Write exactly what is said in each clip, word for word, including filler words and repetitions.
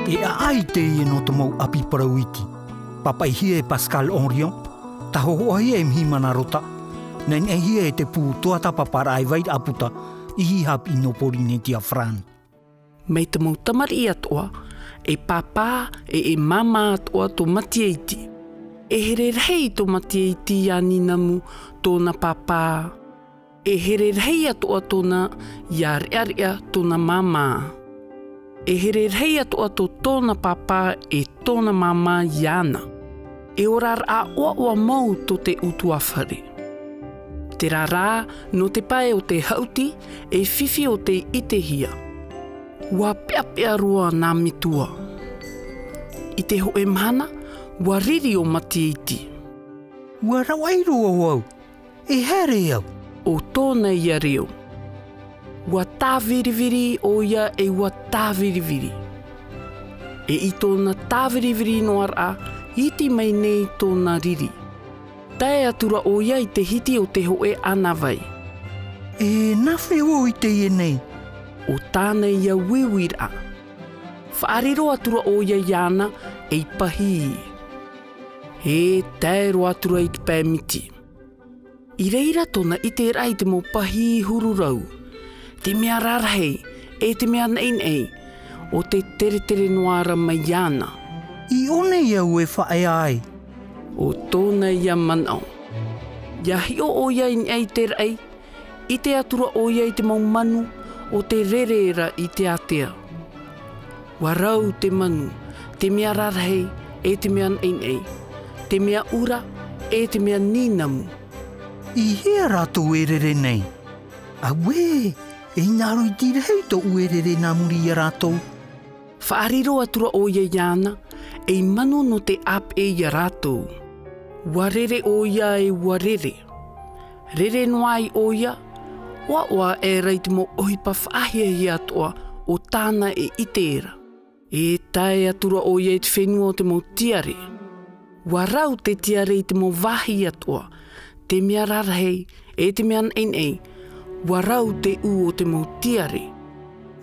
E ʻaʻai teie nō te mau ʻapi parau iti. Pāpaʻihia e Pascal Henrion, tāhōhoʻahia e Mihimana Rota, neneʻihia e te pū tuatāpaparaʻa e Vairaʻa Puta, i Hihāpiʻi nō Pōrīnetia Farāni. Mai te mau tamariʻi atoʻa, e pāpā, ʻe e māmā atoʻa tō Matia iti. E here rahi tō Matia iti iā Nīnamu tōna pāpā. E here rahi atoʻa tōna iā Reʻareʻa tōna māmā. E here rahi atoʻa tō tōna pāpā ʻe tōna māmā iāna. E oraraʻa ʻoaʻoa mau tō te ʻutuāfare. Terā rā, nō te pae o te haʻuti, e fifi ʻo tei ʻitehia. ʻUa peʻapeʻa roa nā metua. I te hōʻē mahana, ʻua riri ʻo Matia iti. ʻUa ravaʻi roa vau. E haere au. ʻO tōna ia reo. ʻUa tāviriviri ʻoia ʻe ʻua tāviriviri. ʻE i tōna tāviriviri noa ra, iti mai nei tōna riri. Tae atu ra ʻoia i te hiti o te hōʻē ʻānāvai. E nāfea vau i teie nei? ʻO tāna ia uiuiraʻa. Faʻariro atu ra ʻoia iāna ʻei pahī. E tae roa atu ra i te pae miti. I reira tōna ʻiteraʻa i te mau pahī huru rau, te mea rarahi, ʻe te mea naʻinaʻi, ʻo te teretere noa ra mai iāna. I ʻō nei au e faʻaea ai. ʻO tōna ia manaʻo. ʻIa hiʻo ʻoia i niʻa i te raʻi, ʻite atu ra ʻoia i te mau manu ʻo tē rere ra i te ātea. ʻUa rau te manu, te mea rarahi, ʻe te mea naʻinaʻi, te mea ʻura, ʻe te mea nīnamu. I hea rātou e rere nei? Auē, e hinaʻaro iti rahi tōʻu e rere nā muri iā rātou. Faʻariro atu ra ʻoia iāna, ʻei manu nō te ʻāpeʻe iā rātou. ʻUa rere ʻoia ʻe ʻua rere. Rere noa ai ʻoia, ʻoaʻoa aʻera i te mau ʻohipa faʻahiahia atoʻa ʻo tāna e ʻite ra. E tae atu ra ʻoia i te fenua o te mau tiare. ʻUa rau te tiare i te mau vāhi atoʻa, te mea rarahi, ʻe te mea naʻinaʻi, ʻua rau te ʻū o te mau tiare.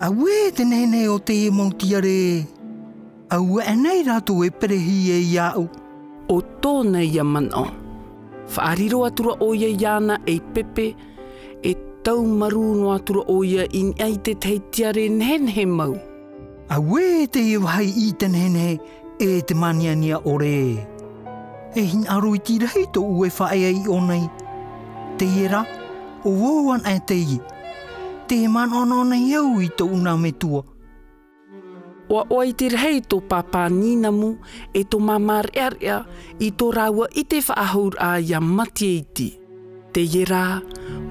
Auē te nehenehe o teie mau tiare! Auē ānei rātou e perehia iāʻu? ʻO tōna ia manaʻo. Faʻariro atu ra ʻoia iāna ʻei pepe, e tau marū noa atu ra ʻoia i niʻa i te tahi tiare nehenehe mau. Auē teie vāhi ʻite nehenehe, ʻe te māniania ʻore. E hinaʻaro iti rahi tōʻu e faʻaea i ʻō nei. Teie rā, ʻo vau anaʻe teie. Tē manaʻo nei au i tōʻu nā metua. ʻOaʻoa iti rahi tō pāpā nīnamu ʻe tō māmā reʻareʻa i tō rāua ʻite faʻahouraʻa iā Matia iti. Teie rā,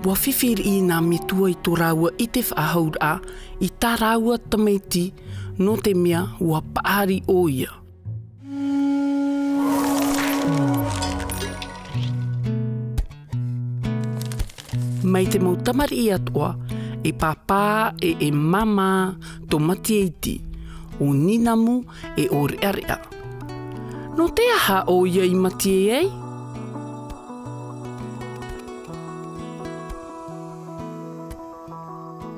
ʻua fifi riʻi nā metua i tō rāua ʻite faʻahouraʻa i tā rāua tamaiti, nō te mea ʻua paʻari ʻoia. Mai te mau tamariʻi atoʻa, e pāpā ʻe e māmā tō Matia iti, ʻo Nīnamu ʻe ʻo Reʻareʻa. Nō te aha ʻoia i mātiē ai?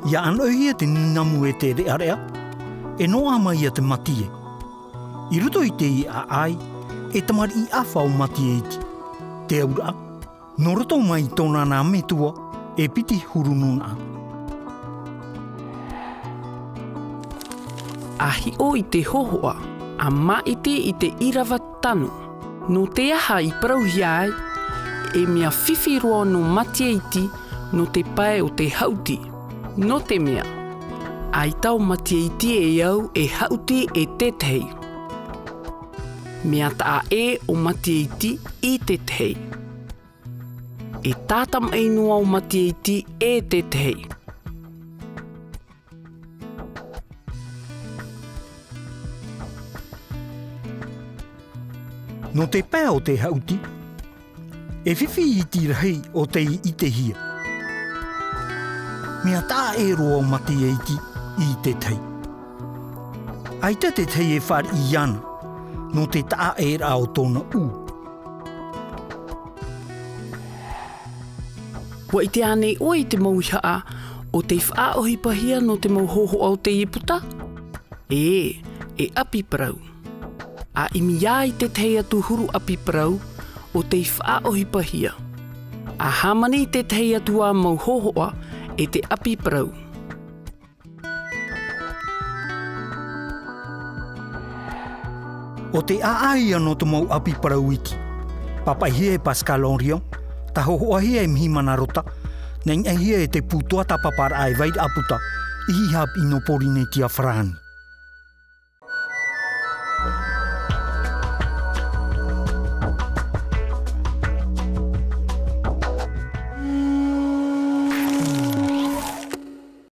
ʻIa ʻanoʻihia te nīnamu ʻe te reʻareʻa, e noaʻa mai ia te mātiē. I roto i te ʻāʻai, e tamariʻi ʻāfa ʻo Matia iti. Te auraʻa, nō roto mai tōna nā metua, e piti huru nūnaʻa. ʻA hiʻo i te hōhoʻa, ʻa māʻiti i te ʻīrava tano. Nō te aha i parauhia ai, e mea fifi roa nō Matia iti, nō te pae o te haʻuti. Nō te mea, ʻaita ʻo Matia iti e au e haʻuti e te tahi. Mea taʻa ʻē ʻo Matia iti i te tahi. E tātamaʻi noa ʻo Matia iti e te tahi. Nō te pae o te haʻuti, e fifi iti rahi ʻo tei ʻitehia. Mea taʻa ʻē roa ʻo Matia iti i te tahi. ʻAita te tahi e fāriʻi iāna, nō te taʻa ʻēraʻa o tōna ʻū. ʻUa ʻite ānei ʻoe i te mau ihaʻa, ʻo tei faʻaʻohipahia nō te mau hōhoʻa o teie puta? ʻĒ, e ʻapi parau. A ʻimi ai te tahi atu huru ʻapi parau ʻo tei faʻaʻohipahia. A hāmani te tahi atu ā mau hōhoʻa e te ʻapi parau. ʻO te ʻāʻai anō te mau ʻapi parau iti. Pāpaʻihia e Pascal Orion, tāhōhoʻahia e Mihimana Rota, naʻinaʻihia e te pūtoa tāpaparaʻa e Vairaʻa Puta, ʻihi haʻapiʻi nō Pōrīnetia Farāni.